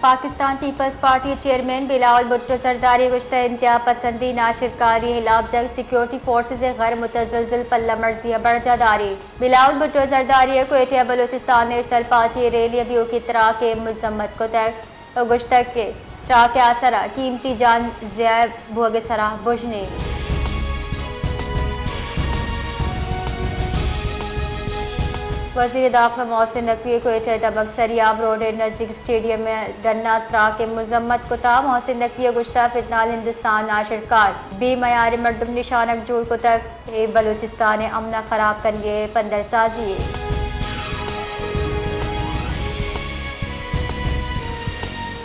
Pakistan Peoples party ءِ چیئرمین بلاول بھٹو زرداری ءَ گوشتگ، انتہا پسندی، ناشرکاری ءِ ہلاپ جنگ سیکورٹی فورسز ءِ غیر متزلزل پلہ مرزی ءَ برجاہ داریت۔ بلاول بھٹو زرداری ءَ کوئٹہ ءَ بلوچستان نیشنل پارٹی ءِ ریلی ءَ بیوکی تراک ءِ مذمت کتگ ءُ گوشتگ کہ تراک ءِ اثر ءَ قیمتی جان ضیاع بوگ ءِ سرا بژنے۔ وزیر داخلہ محسن نقوی ءَ کوئٹہ ءِ دمگ سریاب روڈ ءِ نزیک اسٹیڈیم ءِ ڈن ءَ تراک ءِ مذمت کتگ۔ محسن نقوی ءَ گوشتگ، فی الحال ہندوستان ءَ ناشرکار، بے میار ءِ مردم نشانگ جوڑ کتگ، اے بلوچستان ءِ امن ءِ خراب کنگ ءِ پندل سازی یے۔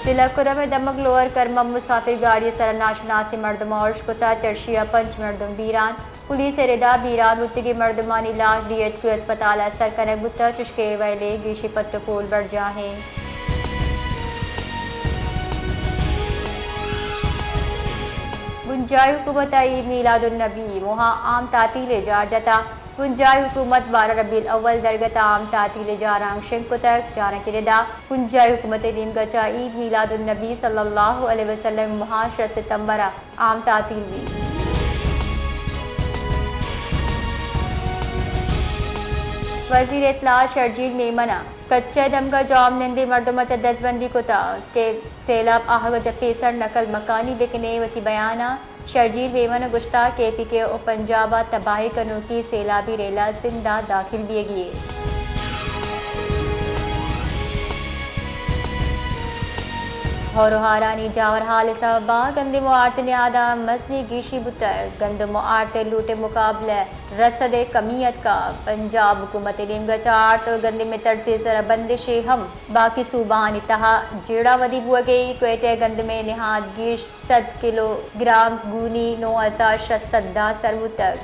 ضلع کرم ءِ دمگ لوئر کرم ءَ مسافر گاڑی ءِ سرا ناشناسیں مردماں ارش کتگ، چرشی ءَ پنچ مردم بیران۔ پولیس ءِ ردا بیران بوتگیں مردمانی لاش ڈی ایچ کیو اسپتال ءَ سر کنگ بوتگ، چوشکہ اے ویل ءَ گیشیں پٹ ءُ پول برجاہ اِنت۔ بنجاہی حکومت ءَ عید میلاد النبی موہ ءَ عام تعطیل ءِ جار جتگ۔ بنجاہی حکومت بارہ ربیع الاول درگت ءَ عام تعطیل ءِ جارانک شنگ کتگ۔ جارانک ءِ ردا بنجاہی حکومت ءِ نیمگ ءَ چہ عید میلاد النبی صلی اللہ علیہ وسلم ءِ موہ ءَ شش ستمبر ءَ عام تعطیل بیت۔ وزیر اطلاعات شرجیل میمن ءَ کچ ءِ دمگ ءَ جاہمنندیں مردم ءَ چہ دزبندی کتگ کہ سیلاب آہگ ءَ چہ پیسر نقل مکانی بہ کن ایں۔ وتی بیان ءَ شرجیل میمن ءَ گوشتگ، کے پی کے ءُ پنجاب ءَ تباہی کنوکیں سیلابی ریل ءَ سندھ ءَ داخل بیگی اِنت۔ ہور ءُ ہارانی جاور ہال ءِ سبب ءَ گندم ءُ آرت ءِ نہاد ءَ مزنیں گیشی بوتگ۔ گندم ءُ آرت ءِ لوٹ ءِ مقابلہ ءَ رسد ءِ کمی اتکگ۔ پنجاب حکومت ءِ نیمگ ءَ چہ آرت ءُ گندم ءِ ترسیں سرا بندش ءِ ہم باقی صوبہانی تہا جیڑہ ودی بوگ ءَ اِنت۔ کوئٹہ ءَ گندم ءِ نہاد گیش سد کلو گرام گونی نو ہزار شش سد داں سر بوتگ۔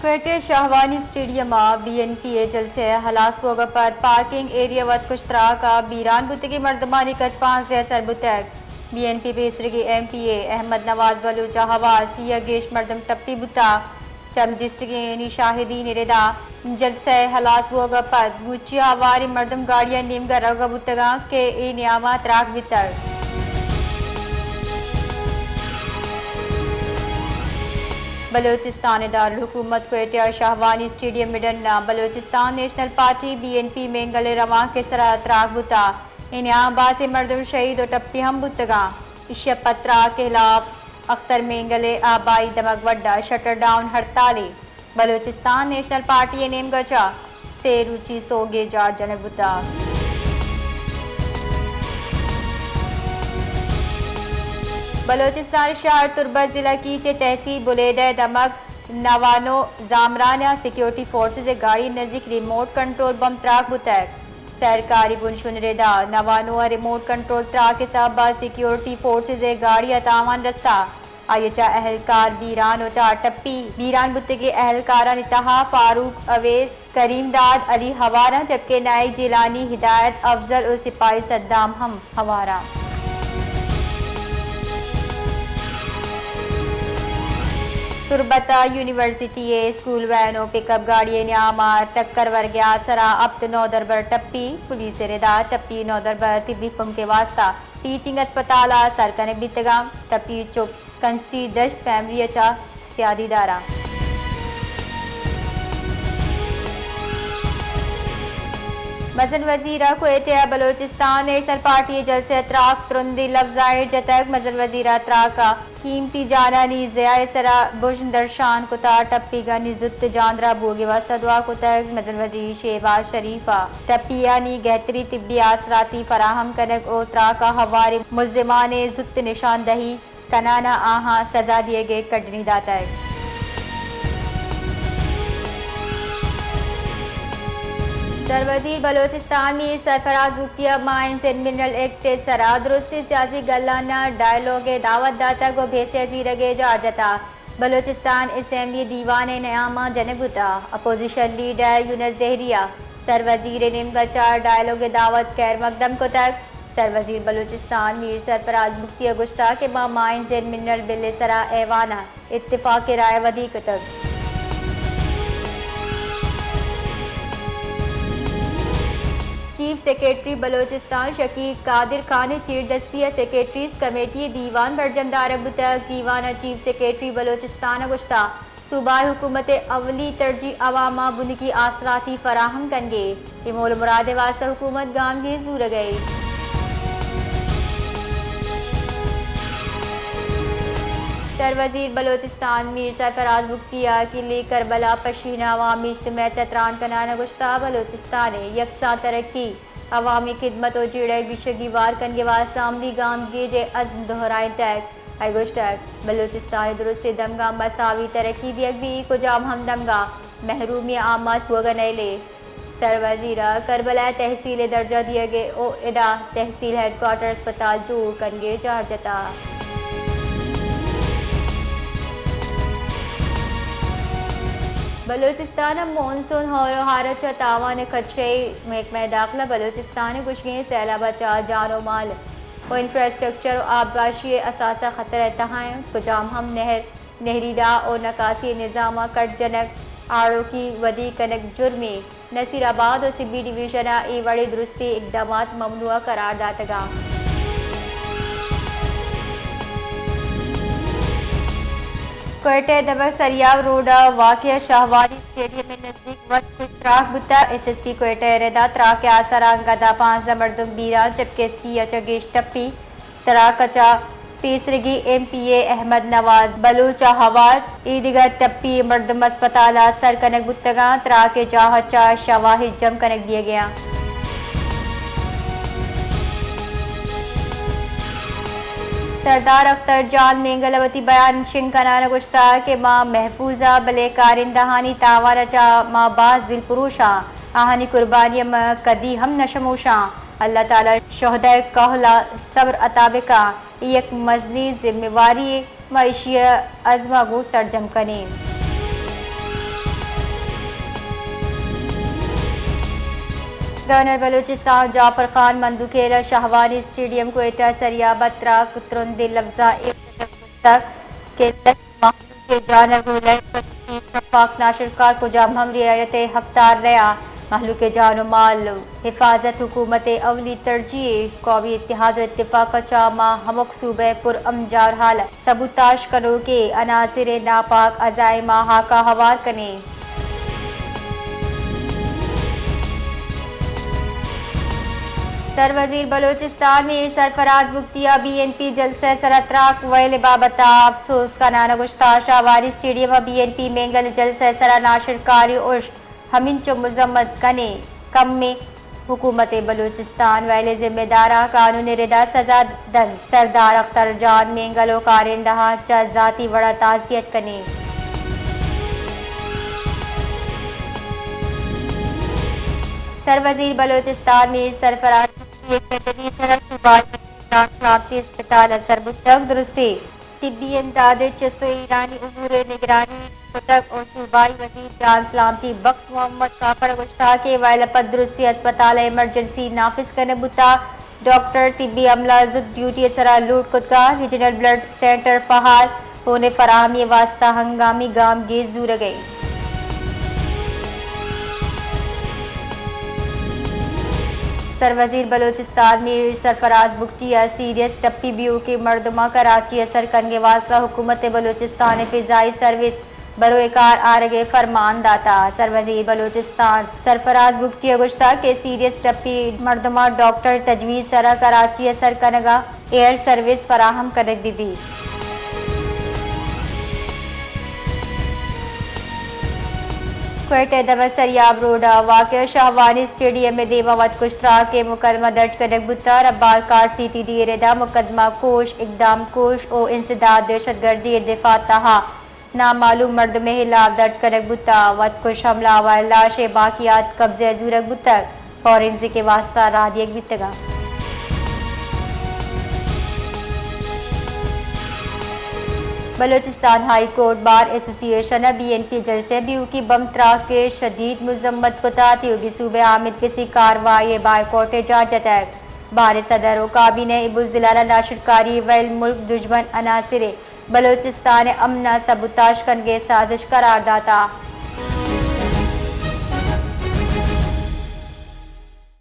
کوئٹہ ءِ شاہوانی اسٹیڈیم ءَ بی این پی ءِ جلسہ ءِ ہلاس بوگ ءَ پد پارکنگ ایریا ءِ وتکش تراک ءَ بیران بوتگیں مردمانی کچ پانزدہ سر بوتگ۔ بی این پی ءِ پیسریگیں ایم پی اے احمد نواز بلوچ ءَ ہوار سی ءَ گیش مردم ٹپی بوتگ۔ چم دیستگیں شاہدینی ردا جلسہ ءِ ہلاس بوگ ءَ پد بوچی ءَ ہواریں مردم گاڑی ءِ نیمگ ءَ روگ ءَ بوتگ اَنت کہ اے نیام ءَ تراک بیتگ۔ بلوچستان ءِ دارالحکومت کوئٹہ ءِ شاہوانی اسٹیڈیم ءِ ڈن ءَ Balochistan national party, B N P, Mengal ءِ روانک ءِ سرا تراک بوتگ۔ اے نیام ءَ بازیں مردم شہید ءُ ٹپی ہم بوتگ اَنت۔ ایشی ءَ پد تراک ءِ ہلاپ اختر مینگل ءِ آبائی دمگ وڈ ءَ شٹر ڈاؤن ہڑتالے۔ بلوچستان نیشنل پارٹی ءِ نیمگ ءَ چہ سے روچی سوگے جار جنگ بوتگ۔ بلوچستان ءِ شہر تربت ضلع کیچ ءِ تحصیل بلیدہ ءِ دمگ نوانو زامران ءَ سیکورٹی فورسز ءِ گاڑی ءِ نزیک ریموٹ کنٹرول بمب تراک بوتگ۔ سرکاری بنشون ءِ ردا نوانو ءَ ریموٹ کنٹرول تراک ءِ سبب ءَ سیکورٹی فورسز ءِ گاڑی ءَ تاوان رستہ۔ آئی ءَ چہ اہلکار بیران ءُ چار ٹپی۔ بیران بوتگیں اہلکارانی تہا فاروق اویس، کریم داد علی ہوار اَنت، جبکہ نائیک جیلانی، ہدایت افضل ءُ سپاہی صدام ہم ہوار اَنت۔ تربت ءَ یونیورسٹی ءِ اسکول وین ءُ پک اپ گاڑی ءِ نیام ءَ ٹکر ورگ ءِ آسر ءَ ہپت نودربر ٹپی۔ پولیس ءِ ردا ٹپی نودربر طبی پمپ ءِ واستہ ٹیچنگ اسپتال ءَ سر کنگ بیتگ اَنت۔ ٹپی چک کنشتی دشت فیملی ءَ چہ سیادی دار اَنت۔ مزن وزیر ءَ کوئٹہ ءَ بلوچستان نیشنل پارٹی ءِ جلسہ ءَ تراک ءِ ترندیں لبز ءَ ایر جتگ۔ مزن وزیر ءَ تراک ءَ قیمتی جانانی ضیاع ءِ سرا بژن درشان کتگ، ٹپیگانی زوت جاندراہ بوگ ءِ واستہ دعا کتگ۔ مزن وزیر شہباز شریف ءَ ٹپیانی گہتریں طبی آسراتی فراہم کنگ ءُ تراک ءَ ہواریں ملزمان ءِ زوت نشاندہی کنان ءَ آہاں سزا دیگ ءِ کڈنی داتگ۔ سروزیر بلوچستان میر سرفراز بگٹی ءَ مائنز اینڈ منرل ایکٹ ءِ سرا درستیں سیاسی گلان ءَ ڈائیلاگ ءِ دعوت داتگ ءُ بھیسہ ءِ زیرگ ءِ جار جتگ۔ بلوچستان اسمبلی ءِ دیوان ءِ نیام ءَ جنگ بوتگ۔ اپوزیشن لیڈر یونس زہری ءَ سروزیر ءِ نیمگ ءَ چہ ڈائیلاگ ءِ دعوت خیر مقدم کتگ۔ سروزیر بلوچستان میر سرفراز بگٹی ءَ گوشتگ کہ ما مائنز اینڈ منرل بل ءِ سرا ایوان ءَ اتفاق رائے ودی کتگ۔ چیف سیکرٹری بلوچستان شکیب قادر خان ءِ چیردستی ءَ سیکرٹریز کمیٹی ءِ دیوان برجم دارگ بوتگ۔ دیوان ءَ چیف سیکرٹری بلوچستان ءَ گوشتگ، صوبائی حکومت ءِ اولی ترجیح عوام ءَ بنکی آسراتی فراہم کنگ اِنت۔ اے مول ءُ مراد ءِ واستہ حکومت گامگیج زورگ ءَ اِنت۔ سروزیر بلوچستان میر سرفراز بگٹی ءَ کلی کربلا پشین ءَ عوامی اجتماع ءَ چہ تران کنان ءَ گوشتگ، بلوچستان ءِ یکساں ترقی، عوامی خدمت ءُ جیڑہ ءِ گیشگیوار کنگ ءِ واستہ عملی گامگیج ءِ عزم دہرائینتگ۔ آئی ءَ گوشتگ، بلوچستان ءِ درستیں دمگاں مساوی ترقی دیگ بیت، کجام ہم دمگاں محرومی ءِ آماچ بوگ ءَ نئیل ایں۔ سروزیر ءَ کربلا ءَ تحصیل ءِ درجہ دیگ ءُ ادا تحصیل ہیڈکوارٹر اسپتال جوڑ کنگ ءِ جار جتگ۔ بلوچستان ءَ مون سون ہور ءُ ہار ءَ چہ تاوان ءِ خدشہ، محکمہ داخلہ بلوچستان ءِ گوشگ اِنت، سیلاب ءَ چہ جان ءُ مال ءُ انفراسٹرکچر ءُ آبپاشی ءِ اثاثہ خطر ءِ تہا اِنت، کجام ہم نہر، نہری ڈاہ ءُ نکاسی نظام ءِ کٹ جنگ آڑوکی ودی کنگ جرمے۔ نصیر آباد ءُ سبی ڈویژن ءَ اے وڑیں درستیں اقدامات ممنوع قرار داتگ اَنت۔ کوئٹہ ءِ دمگ سریاب روڈ ءَ واقع شاہوانی اسٹیڈیم ءِ نزیک وت کش تراک بوتگ۔ ایس ایس پی کوئٹہ ءِ ردا تراک ءِ آسراں گدا پانزدہ مردم بیران، جبکہ سی ءَ چہ گیش ٹپی۔ تراک ءَ چہ پیسرگی ایم پی اے احمد نواز بلوچ ءَ ہوار، اے دگہ ٹپی مردم اسپتال ءَ سر کنگ بوتگ اَنت۔ تراک ءِ جاہ ءَ چہ شواہد جم کنگ بیگ ءَ اَنت۔ سردار اختر جان مینگل ءَ وتی بیان ءَ شنگ کنان ءَ گوشتگ کہ ما محفوظ آں، بلے کارندہانی تاوان ءَ چہ ما باز دلپروش آں، آہانی قربانی ءَ ما کدی ہم نہ شموشاں۔ اللہ تعالی شہداء کہل ء صبر عطا بکاں۔ اے یک مزنیں ذمہ واری یے، ما ایشی ء عزم ء گوں سرجم کنیں۔ گورنر بلوچستان جعفر خان مندوخیل ء شاہوانی اسٹیڈیم کوئٹہ سریاب ء تراک ترندیں لبزاں اے وڑ ء گوشتگ کہ لس ماہ مخلوق ء جان ء گوں لہتے شفاف ناشرکار کجام ہم رعایت ء حقدار نہ آں۔ مخلوق ء جان ء مال ء حفاظت حکومت ء اولی ترجیح ء۔ قومی اتحاد ء اتفاق ء چہ ما ہمک صوبہ ء پر امن جارحال ء سبوتاش کنوکیں عناصر ء ناپاک عزائم ء ہاک ء ہوار کنیں۔ سر وزیر بلوچستان میر سرفراز بگٹی ء بی این پی جلسہ ء سرا تراک وئیل ء بابت ء اپسوز کنان ء گوشتگ، شاہوانی اسٹیڈیم ء بی این پی مینگل ء جلسہ ء سرا ناشرکاری اش ہمینچو مذمت کنیں، کمیں حکومت بلوچستان وئیل ء ذمہ داراں قانون ء ردا سزا دنت۔ سردار اختر جان مینگل ء کارندہاں چہ ذاتی وڑا تعزیت کنیں۔ سر وزیر بلوچستان میر سرفراز بگٹی ء صدر ء سرا صوبائی وزیر جان سلامتی اسپتال ء سر بوتگ۔ درستیں طبی امداد ء چست ء ایرانی امور ء نگرانی کتگ ء صوبائی وزیر جان سلامتی بخش محمد کاکڑ ء گوشتگ کہ وئیل ء پد درستیں اسپتال ء ایمرجنسی نافذ کنگ بوتگ۔ ڈاکٹر، طبی عملہ زوت ڈیوٹی ء سرا لوٹ کتگ۔ ریجنل بلڈ سینٹر فعال، خون ء فراہمی ء واستہ ہنگامی گامگیج زورگ ء انت۔ سر وزیر بلوچستان میر سرفراز بگٹی ء سیریس ٹپی بیوکیں مردماں کراچی ء سر کنگ ء واستہ حکومت بلوچستان ء فضائی سروس بروئے کار آرگ ء فرمان داتگ۔ سر وزیر بلوچستان سرفراز بگٹی ء گوشتگ کہ سیریس ٹپی مردماں ڈاکٹر تجویز سرا کراچی ء سر کنگ ء ایئر سروس فراہم کنگ بہ بیت۔ کوئٹہ ء دمگ سریاب روڈ ء واقع شاہوانی اسٹیڈیم ء دیما وت کش تراک ء مقدمہ درج کنگ بوتگ۔ ربار کار سی ٹی ڈی ء ردا مقدمہ کوش، اقدام کوش و انسداد دہشت گردی ء دفاع تہا نامعلوم مردمے ہلاپ درج کنگ بوتگ۔ وت کش حملہ آور لاش ء باقیات قبضہ ء زورگ بوتگ، فورنزک ء واستہ راہ دیگ بیتگ انت۔ بلوچستان ہائی کورٹ بار ایسوسی ایشن ء بی این پی جلسہ ء بیوکی بم تراک ء شدید مذمت کتگ۔ تیوگی صوبہ ء آمد کسی کاروائی ء بائیکاٹ ء جار جتگ۔ بار ء صدر و کابینہ ء بزدلانہ ناشرکاری ویل ملک دژمن عناصر ء بلوچستان ء امن ء سبوتاش کنگ ء سازش قرار داتگ۔